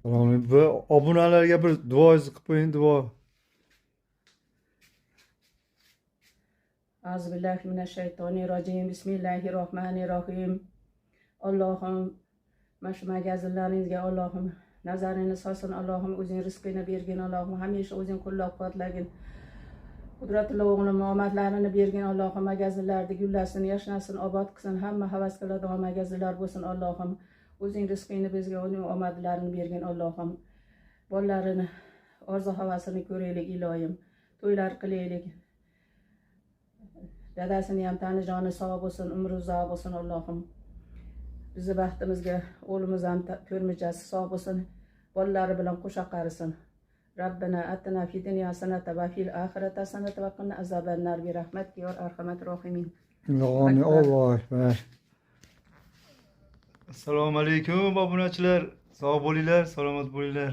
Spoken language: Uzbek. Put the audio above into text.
Assalomu alaykum. Bu obunalarga bir duoyingizni qilib qo'ying, duo. Auzubillahi minash-shaytonir rojim. Bismillahir rohmanir rohim. Allohim, mana shu magazinlaringizga Allohim nazarini solsin, Allohim o'zing rizqini bergin, Allohim hamisha o'zing qo'llab-quvvatlagin. Qudratullo o'g'lim omadlarini bergin, Allohim magazinlarni gullasin, yashnasin, obod qilsin, hamma havas qiladigan magazinlar bo'lsin, Allohim. O'zing rizqingni bizga, uning omadlarini bergin, Allohim. Bolalarini orzu havasini ko'raylik, iloyim. To'ylar qilaylik. Dadasini ham tani joni sog' bo'lsin, umri uzoq bo'lsin, Allohim. Bizni baxtimizga o'g'limiz ham ko'rmijasi sog' bo'lsin, bolalari bilan qo'sha qarisin. Rabbina atina fid dunya hasanata va fil oxirati hasanata va qina azabannar bi rahmatika ya arhamar rohimin. Amin. Allohu akbar. Assalomu alaykum obunachilar. Sog' bo'linglar, salomat bo'linglar.